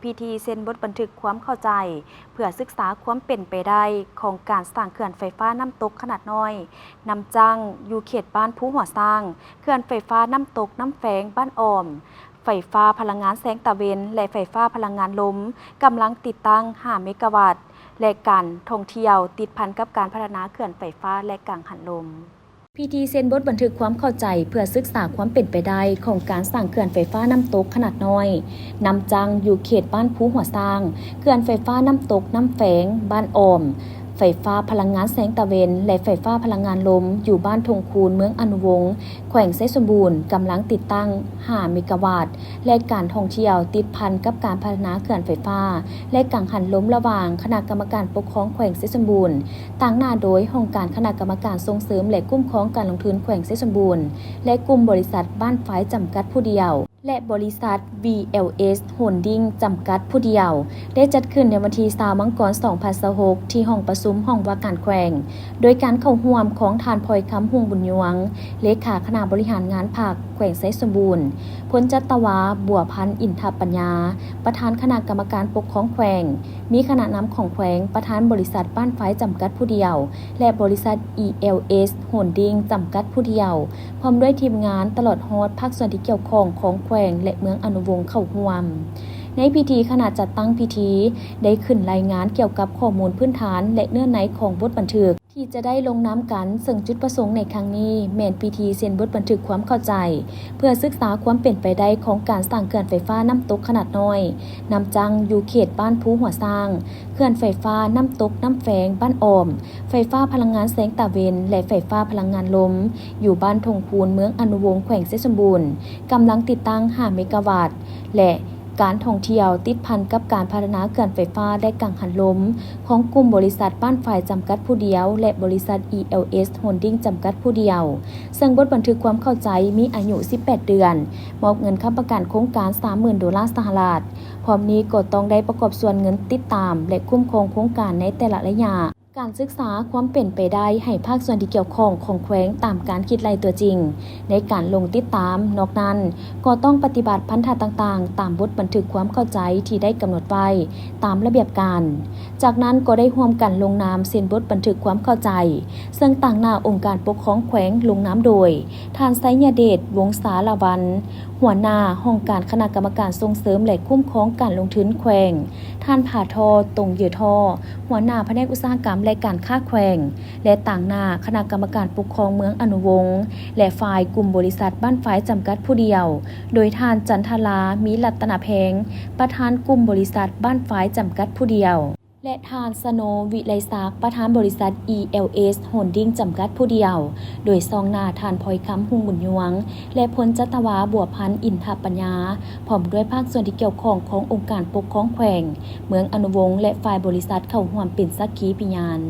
ພິທີເຊັນບົດບັນທຶກຄວາມເຂົ້າໃຈ ເພື່ອສຶກສາຄວາມເປັນໄປໄດ້ຂອງການສ້າງເຂື່ອນໄຟຟ້ານ້ຳຕົກຂະໜາດນ້ອຍນ້ຳຈັ້ງ ຢູ່ເຂດບ້ານພູຫົວຊ້າງ, ເຂື່ອນໄຟຟ້ານ້ຳຕົກນ້ຳແຟງບ້ານອ້ອມ, ໄຟຟ້າພະລັງງານແສງຕາເວັນ ແລະ ໄຟຟ້າພະລັງງານລົມ ກຳລັງຕິດຕັ້ງຫ້າເມກາວັດ ແລະ ການທ່ອງທ່ຽວຕິດພັນກັບການພັດທະນາເຂື່ອນໄຟຟ້າ ແລະ ກັງຫັນລົມ. ພິທີເຊັນບົດບັນທຶກຄວາມເຂົ້າໃຈ ເພື່ອສຶກສາຄວາມເປັນໄປໄດ້ຂອງການສ້າງເຂື່ອນໄຟຟ້ານ້ຳຕົກຂະໜາດນ້ອຍນ້ຳຈັ້ງ ຢູ່ເຂດບ້ານພູຫົວຊ້າງ, ເຂື່ອນໄຟຟ້ານ້ຳຕົກນ້ຳແຟງບ້ານອ້ອມ, ໄຟຟ້າພະລັງງານແສງຕາເວັນ ແລະ ໄຟຟ້າພະລັງງານລົມ ຢູ່ບ້ານທົ່ງຄູນ ເມືອງອະນຸວົງ ແຂວງໄຊສົມບູນ ກຳລັງຕິດຕັ້ງຫ້າເມກາວັດ ແລະ ການທ່ອງທ່ຽວຕິດພັນກັບການພັດທະນາເຂື່ອນໄຟຟ້າ ແລະ ກັງຫັນລົມ ລະຫວ່າງຄະນະກຳມະການປົກຄອງແຂວງໄຊສົມບູນ ຕາງໜ້າໂດຍຫ້ອງການຄະນະກຳມະການສົ່ງເສີມ ແລະ ຄຸ້ມຄອງການລົງທຶນແຂວງໄຊສົມບູນ ແລະ ກຸ່ມບໍລິສັດບ້ານຝາຍຈຳກັດຜູ້ດຽວ ແລະ ບໍລິສັດ ວີແອລເອສ ໂຮນດິງ ຈຳກັດຜູ້ດຽວ ໄດ້ຈັດຂຶ້ນໃນວັນທີຊາວ ມັງກອນ ສອງພັນຊາວຫົກ ທີ່ຫ້ອງປະຊຸມຫ້ອງວ່າການແຂວງ ໂດຍການເຂົ້າຮ່ວມຂອງທ່ານ ພອຍຄຳ ຮຸ່ງບຸນຍວງ ເລຂາຄະນະບໍລິຫານງານພັກແຂວງໄຊສົມບູນ, ພົນຈັດຕະວາ ບົວພັນ ອິນທະປັນຍາ ປະທານຄະນະກຳມະການປົກຄອງແຂວງ, ມີຄະນະນຳຂອງແຂວງ, ປະທານບໍລິສັດບ້ານຝາຍຈຳກັດຜູ້ດຽວ ແລະ ບໍລິສັດ ອີແອລເອສ ໂຮນດິງ ຈຳກັດຜູ້ດຽວ ພ້ອມດ້ວຍທີມງານ ຕະຫຼອດຮອດພາກສ່ວນທີ່ກ່ຽວຂ້ອງຂອງແຂວງ ແລະ ເມືອງອະນຸວົງເຂົ້າຮ່ວມ. ໃນພິທີ, ຄະນະຈັດຕັ້ງພິທີໄດ້ຂຶ້ນລາຍງານກ່ຽວກັບຂໍ້ມູນພື້ນຖານ ແລະ ເນື້ອໃນຂອງບົດບັນທຶກ ທີ່ຈະໄດ້ລົງນາມກັນ, ເຊິ່ງຈຸດປະສົງໃນຄັ້ງນີ້ແມ່ນພິທີເຊັນບົດບັນທຶກຄວາມເຂົ້າໃຈ ເພື່ອສຶກສາຄວາມເປັນໄປໄດ້ຂອງການສ້າງເຂື່ອນໄຟຟ້ານ້ຳຕົກຂະໜາດນ້ອຍນ້ຳຈັ້ງ ຢູ່ເຂດບ້ານພູຫົວຊ້າງ, ເຂື່ອນໄຟຟ້ານ້ຳຕົກນ້ຳແຟງບ້ານອ້ອມ, ໄຟຟ້າພະລັງງານແສງຕາເວັນ ແລະ ໄຟຟ້າພະລັງງານລົມ ຢູ່ບ້ານທົ່ງຄູນ ເມືອງອະນຸວົງ ແຂວງໄຊສົມບູນ ກຳລັງຕິດຕັ້ງຫ້າເມກາວັດ ແລະ ການທ່ອງທ່ຽວຕິດພັນກັບການພັດທະນາເຂື່ອນໄຟຟ້າ ແລະ ກັງຫັນລົມ ຂອງກຸ່ມບໍລິສັດບ້ານຝາຍຈຳກັດຜູ້ດຽວ ແລະ ບໍລິສັດ ອີແອລເອສ ໂຮນດິງ ຈຳກັດຜູ້ດຽວ, ເຊິ່ງບົດບັນທຶກຄວາມເຂົ້າໃຈມີອາຍຸສິບແປດເດືອນ, ມອບເງິນຄ້ຳປະກັນໂຄງການສາມໝື່ນໂດລາສະຫະລັດ. ພ້ອມນີ້ກໍຕ້ອງໄດ້ປະກອບສ່ວນເງິນຕິດຕາມ ແລະ ຄຸ້ມຄອງໂຄງການໃນແຕ່ລະໄລຍະ. ການສຶກສາຄວາມເປັນໄປໄດ້ໃຫ້ພາກສ່ວນທີ່ກ່ຽວຂ້ອງຂອງແຂວງຕາມການຄິດໄລ່ຕົວຈິງໃນການລົງຕິດຕາມ. ນອກນັ້ນ, ກໍຕ້ອງປະຕິບັດພັນທະຕ່າງໆ ຕາມບົດບັນທຶກຄວາມເຂົ້າໃຈທີ່ໄດ້ກຳນົດໄວ້ຕາມລະບຽບການ. ຈາກນັ້ນກໍໄດ້ຮ່ວມກັນລົງນາມເຊັນບົດບັນທຶກຄວາມເຂົ້າໃຈ, ເຊິ່ງຕາງໜ້າອົງການປົກຄອງແຂວງລົງນາມໂດຍ ທ່ານ ໄຊຍະເດດ ວົງສາລະວັນ ຫົວໜ້າຫ້ອງການຄະນະກຳມະການສົ່ງເສີມ ແລະ ຄຸ້ມຄອງການລົງທຶນແຂວງ, ທ່ານ ຜາທໍ່ ຕົງເຢີທໍ ຫົວໜ້າພະແນກອຸດສາຫະກຳ ແລະ ການຄ້າແຂວງ ແລະ ຕາງໜ້າຄະນະກຳມະການປົກຄອງເມືອງອະນຸວົງ ແລະ ຝ່າຍກຸ່ມບໍລິສັດບ້ານຝາຍຈຳກັດຜູ້ດຽວ ໂດຍທ່ານ ຈັນທະລາ ມີລັດຕະນະແພງ ປະທານກຸ່ມບໍລິສັດບ້ານຝາຍຈຳກັດຜູ້ດຽວ ແລະ ທ່ານ ສະໂນ ວິໄລສັກ ປະທານບໍລິສັດ ອີແອລເອສ ໂຮນດິງ ຈຳກັດຜູ້ດຽວ ໂດຍສ່ອງໜ້າທ່ານ ພອຍຄຳ ຮຸ່ງບຸນຍວງ ແລະ ພົນຈັດຕະວາ ບົວພັນ ອິນທະປັນຍາ ພ້ອມດ້ວຍພາກສ່ວນທີ່ກ່ຽວຂ້ອງຂອງອົງການປົກຄອງແຂວງ, ເມືອງອະນຸວົງ ແລະ ຝ່າຍບໍລິສັດເຂົ້າຮ່ວມເປັນສັກຂີພະຍານ.